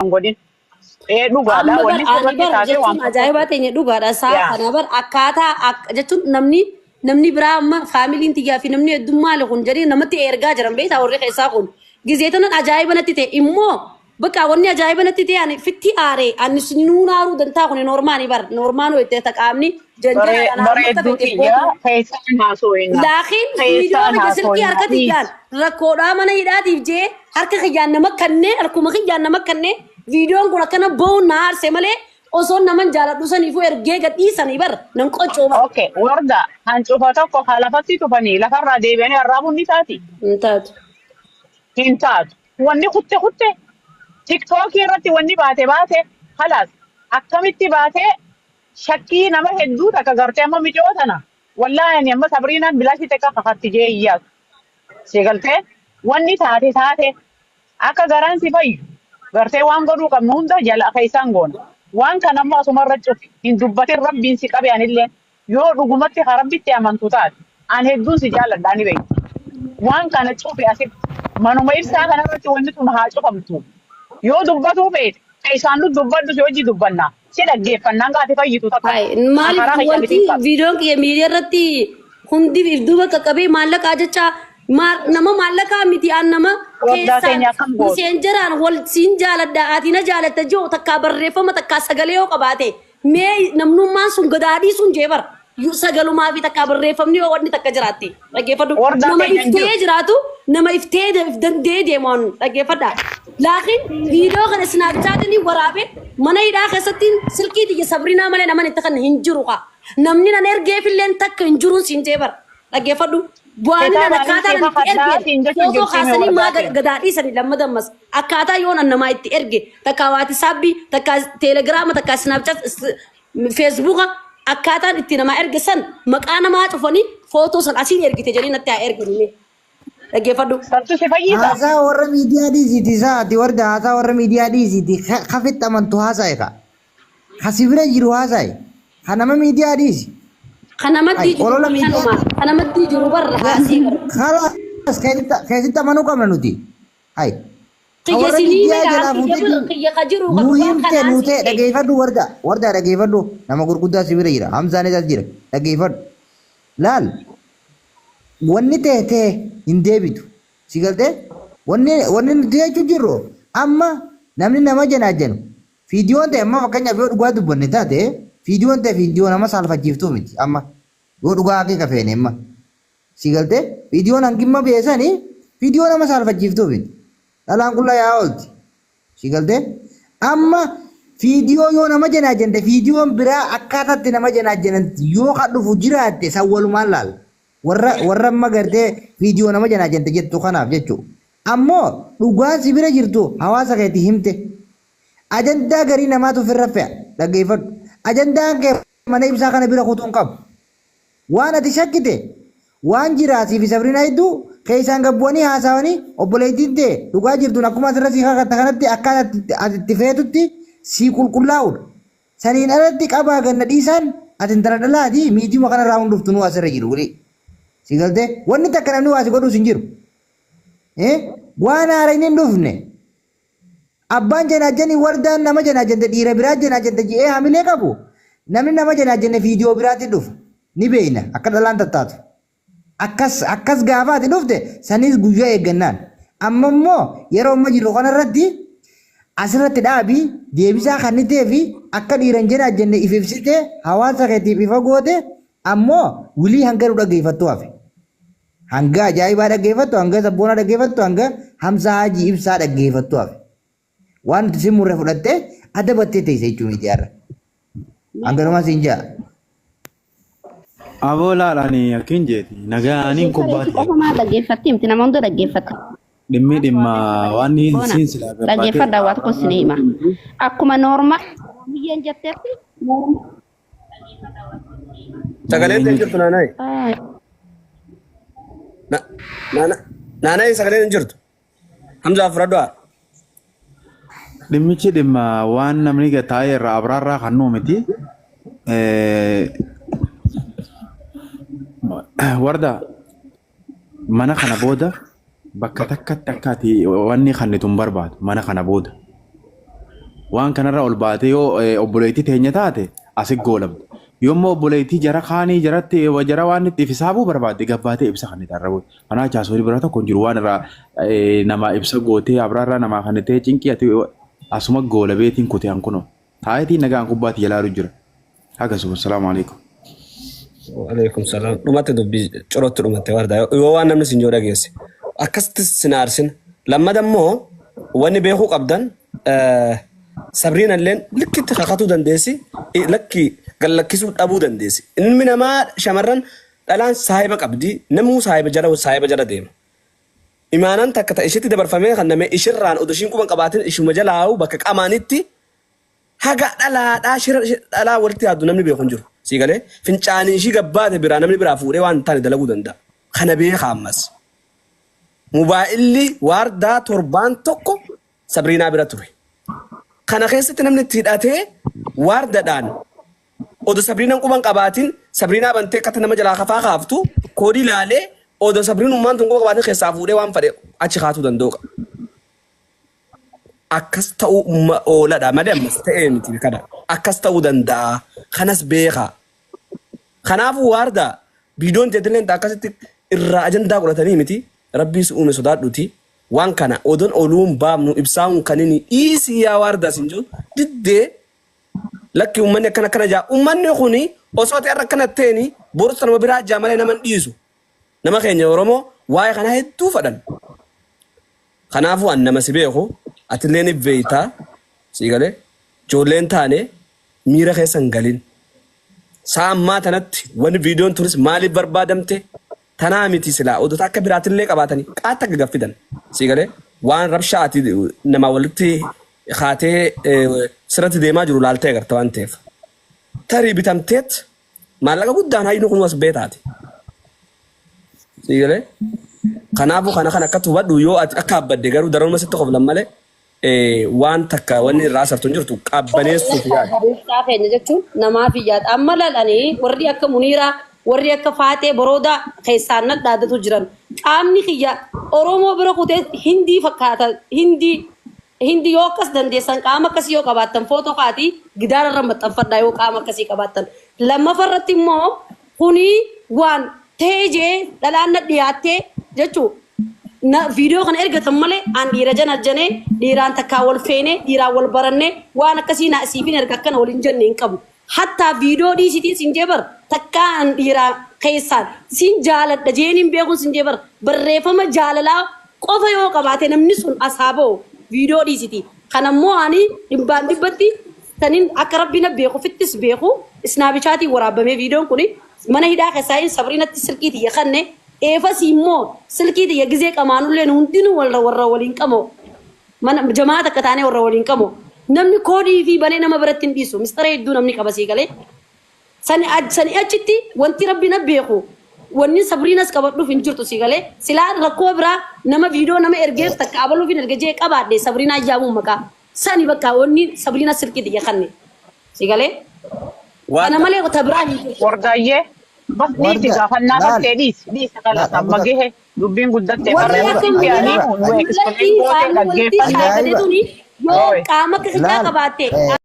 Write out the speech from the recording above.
Hin godhin. Ee dhugaadha Amma bar wanni ani sirratti bar taatee waan jechuun ajaa'ibaa tokkotti. teenya dhugaadha isaa Yaa. kana bar akkaataa jechuun namni biraa amma faamiliin tiyyaa fi namni hedduun maali kun jedhee namatti ergaa jiran beektaa warri keessaa kun gizee tanan ajaa'iba natti ta'e immoo bakka wanni ajaa'iba natti ta'e ani fitti aare ani sinuun aaruu dantaa kun noormaani bar noormaan hojjete taqaamni janjanaadhaan aaruu akka Bareedduu feete tiyya gootu. keessaan haasooyina. Laakiin viidiyoo Keessaan kiyya silkii haasooyina. harka Dhiisi. tiyyaan rakkoodhaa mana hidhaatiif jee harka kiyyaan nama kannee harkuma kiyyaan nama kannee viidiyoon kun akkana ba'uun na aarse malee osoo naman jaaladhu saniifuu ergee gadhiisanii bar nan qoccoo bar. Okay, warda hancufa tokko ka lafatti tufanii lafarraa deebi'anii arraabuun ni taati? Hin taatu. Hin taatu. Wanni kutte kutte tiktookii irratti wanni baate baate halaas akkamitti baatee shakkii nama hedduu takka gartee amma micoo tana wallaahi ani amma sabriinaan bilaashii takka kakatti jee hin yaadu. Si galtee wanni taate taate akka garaan si fayyu gartee waan godhuu qabnu hunda jala keessaan goona. Waan kana ammoo asumarra cufi hin dubbatin rabbiin si qabe anillee yoo dhugumatti ka rabbitti amantu taate an hedduun si jaaladha ani beektu. Waan kana cufi asitti manuma ibsaa kanarratti wanni tun haa cufamtu. Yoo dubbatuu feete keessaan nu dubbadhu si hojii dubbanna si dhaggeeffannaan gaati fayyitu takka. Hai, An maaliif karaa kiyya wanti miti qaba. viidiyoon kiyya miidiyaa irratti hundi if duuba qaqqabee maallaqaa jecha nama maallaqaa miti an nama Wardaa keessaan keenya akkam gootu. miseenjeraan wal siin jaaladha ati na jaalatta jiru takkaa barreeffama takkaa sagalee yoo qabaate mee namnummaan sun gadaa dhiisuun jee bara sagalumaa fi takkaa barreeffamni yoo wanni takka jiraatte dhaggeeffadhu Wardaa nama keenya hin iftee jiru. jiraatu nama iftee if danda'ee deemu an dhaggeeffadha. Laakiin viidiyoo kana Snapchatini waraabee mana hidhaa keessatti silkii tiyya Sabrinaa malee naman itti kan hin jiru kaa. Namni nan ergeefilleen takka hin jiruun siin jee bara. Dhaggeeffadhu. Bu'aan nan Kitaabaanis akkaataa si nan itti kakadhaa ergeen siin jechuun footoo jirti hime kaasanii maa wardaa keenya. gadaa dhiisanii lamma dammas. Akkaataa yoon an namaa itti erge takkaa waatisaabbii takkaa teelegiraama takkaa Snapchat feesbuuka akkaataan itti namaa erge san maqaa namaa cufanii footoo san asiin ergite jedhanii natti haa erganii mee. Dhaggeeffadhu. Santu si fayyisa. Haasaa warra miidiyaa dhiisiiti isaa ati warda haasaa warra miidiyaa dhiisiiti kafitti amantu haasa'e ka. Ka si bira jiru haasa'e. Ka nama miidiyaa dhiisi. Kana maddii Ay, jiru olola bar miidiyaa kanuma. Kana maddii jiru barra haasii bar. Kalaas keessatti amanuu qabna nuti. Ay. Ka Kiyya warra sinii miidiyaa mira jalaa kiyya fuutee kiyya ka jiru ka nu dhugaa himte kanaan nu siin ta'e ta'e. dhageeffadhu warda warda dhageeffadhu nama gurguddaa si bira jira Hamzaanis as jira dhageeffadhu laal wanni ta'e ta'e hin deebitu si galtee wanni wanni nuti jechuu jirru amma namni nama janaajanu fiidiyoon ta'e amma fakkeenyaaf yoo dhugaa dubbanne taate fiidiyoon ta'e fiidiyoo nama saalfachiiftuu miti amma yoo dhugaa haqiiqa feene amma si galtee fiidiyoon hangimma beesani fiidiyoo nama saalfachiiftuu miti dhalaan qullaa yaa oolti Si galtee? Amma fiidiyoo yoo nama janaajante fiidiyoon biraa akkaataatti nama janaajanan yoo ka dhufu jiraatte san walumaan laalla. Warra warra amma gartee fiidiyoo nama janaajante jettu kanaaf jechuu. Ammoo dhugaan si bira jirtu hawaasa keetti himte. Ajandaa garii namaatu ofirra fe'a. Dhaggeeffadhu. Ajandaan kee mana ibsaa kana bira kutuu hin qabu. Waan ati shakkite waan jiraa siifi Sabrina jidduu keessaan gad bu'anii haasaawanii obboleettiin tee dhugaa jirtuun akkuma asirra sii kakatta kanatti akka ati itti feetutti sii qulqullaa'uudha. Saniin alatti qabaa ganna dhiisaan ati intala dhalaati miidiyuma kanarraa hunduftu nuu asirra jiru wly. Si galtee wanni takka namni waa si godhuus hin jiru. Waan haarayni hin dhufne. Abbaan janaajjani wardaan nama janaajjante dhiira biraa janaajjante je'ee hamilee qabu namni nama janaajjanne fiidiyoo biraatti dhufa ni beeyna akka dhalaan tattaatu akkas akkas gaafa ati dhufte saniis guyyaa eeggannaan amma immoo yeroo amma jirru kanarratti asirratti dhaabi deebisaa kannitee fi akka dhiiran janaajjanne if ibsite hawaasa keetiif ifa goote ammoo wilii hanga nu dhaggeeffattu hafe. Hanga ajaa'ibaa dhaggeeffattu, hanga sabboonaa dhaggeeffattu, hanga Hamzaa Haajii Ibsaa dhaggeeffattu hafe. Waan nuti si murre fudhattee adabattee teessa jechuu miidiyaarra. Hanganumaa siin ja'a. Aboo laal ani akkin jeeti nagaaniin Dhaggeeffadha kubbaati qofa maal dhaggeeffatti himti nama hunda dhaggeeffata. dhimmi dhimma waan Boona siin silaa gabbaatee dhaggeeffadha waa tokko isin hima. Akkuma noormaal biyyeen jettetti Sagaleen hin jirtu naanayi. Ay, Naanayi sagaleen hin jirtu. Hamzaa fudhadhu haa. Dhimmichi dhimma waan namni taa'ee irraa abraarraa kan nuu miti. Warda mana kana booda bakka takkatti akka ati wanni kannitu hin barbaadu mana kana booda. Waan kanarra ol baatee yoo obboleettii teenya taate asi goolabda. Yommuu obboleettii jara kaanii jaratti jara waan itti hisaabuu barbaadde gabbaatee ibsa kan itti arrabu. Kanaa jaasoorii bira tokko hin jiru waan irraa nama ibsa gootee abraarraa namaa kan ta'e cinqii ati asuma goolabeetiin kutee hankunoo. Taayitiin nagaan kubbaatti jalaalu jira. Akkasuma salaamu alaikum. Alaikum salaam. Dhumatti dubbii corootti dhumatte warda. Yoo waan namni sin joo dhageesse. Akkasitti sin aarsin. Lammada immoo wanni beekuu qabdan Sabriin illeen likkitti kakatuu dandeessi. Lakki gallakkisuu dhabuu dandeessi. Ilmi namaa shamarran dhalaan saahiba qabdi. Namuu saahiba jala saahiba jala deema. Imaanaan takka ta ishitti dabarfamee kanname ishirraan odoo ishiin quban qabaatin ishuma jalaa'u bakka qamaanitti haga dhalaadhaa shira dhalaa walitti yaaddu namni beeku hin jiru. Sii galee fincaanii ishii gabbaate biraa namni biraa fuudhee waan hin taane dalaguu danda'a. Kana beeka ammas. Mobaayilli waardaa torbaan tokko Sabriinaa bira ture. Kana keessatti namni itti hidhatee waardadhaan odoo Sabriinaan quban qabaatin Sabriinaa bantee akkatti nama jalaa kafaa kaaftu koodii laalee odoo Sabriinummaan tun quba qabaatin keessaa fuudhee waan fedhe achi kaatuu danda'u qaba. Akkas ta'uu ooladha malee ammas ta'ee miti kana. Akkas ta'uu danda'a. Kanas beekaa. Kanaafuu waardaa viidiyoon teetilleen akkasitti irraa ajandaa godhatanii miti rabbii si uume sodaadhuti waan kana odon oluun baafnu ibsaa'uun kan inni dhiisii yaa waardaa sin jiru diddee lakki uummanni akkana akkana jaa uummanni kuni osoo ta'e irra akkana ta'eni borus nama biraa jaa malee nama hin dhiisu nama keenya Oromoo waa'ee kanaa hedduu fadhan. Kanaafuu an nama si beeku atillee ni beektaa sii galee ijoolleen taane miira keessa hin galin. Sa'a ammaa tanatti wani viidiyoon turis maaliif barbaadamte tanaa miti silaa odota akka biraatillee qabaatanii qaata akka gaffidan sii galee waan rabshaa ati namaa walitti kaatee sirratti deemaa jiru laaltee agarta waan ta'eef. Tarii bitamteet maallaqa guddaan haynu kun as beetaati. Sii galee kanaafuu kana kan akkatti hubadhu yoo ati akka abbadde garuu daranuma sitti koflan malee waan takka wanni irraa asartu hin jirtu qabbaneessuuf yaada. Isaa keenya jechuun namaaf yaada. Amma lalanii warri akka Muniiraa warri akka Faaxee Boroodaa keessaan nadhaadatu jiran. Qaamni kiyya Oromoo bira kutee Hindii fakkaata. Hindii Hindi yoo akkas dandeessan qaama akkasii yoo qabaattan footoo kaatii gidaara irra maxxanfadhaa yoo qaama akkasii qabaattan. Lammaffaa irratti immoo kuni waan ta'ee jee dhalaan na dhiyaattee jechuu na viidiyoo kana ergatan malee an dhiira jana janee dhiiraan takkaa wal feenee dhiiraan wal barannee waan akkasii na siifin erga akkana wal hin jenne hin qabu. Hattaa viidiyoo dhiisitiin sin jee bar takkaa an dhiiraa keessaan sin jaaladha jeeniin beekuun sin jee bar barreeffama jaalalaa qofa yoo qabaate namni sun as haa ba'u viidiyoo dhiisiti. Kanammoo ani dhibbaan dhibbatti sanin akka rabbi na beeku fittis beeku isnaabichaatiin waraabamee viidiyoon kun mana hidhaa keessaa hin sabriinatti silkii tiyya kanne eefasii immoo silkii tiyya gizee qamaanullee nu hundinuu warra warra waliin qamoo mana jamaa takka taanee warra waliin qamoo namni koodii fi banee nama biratti hin dhiisu mistara hedduu namni qaba sii galee sani sani achitti wanti rabbi na beeku wanni sabriinas qabadhuuf hin jirtu sii galee silaa rakkoo biraa nama viidiyoo nama ergeef takka abaluuf hin erge jee qabaadhe sabriinaa yaamuu maqaa sani bakka wanni sabriina silkii tiyya kanne sii galee kana malee ta biraa hin jirtu. Wardaayyee bas dhiisi Warda gaafannaa laal fattee dhiisi dhiisi kalas laal amma abu gahe dubbiin guddatte Warri barree akka itti ajaa'iba ani nu mul'atti explain goote qaamni walitti dhaggeeffanne. shaakate ajaa'iba tuni yoo Ooye. qaama akka kichaa laal qabaatte eh,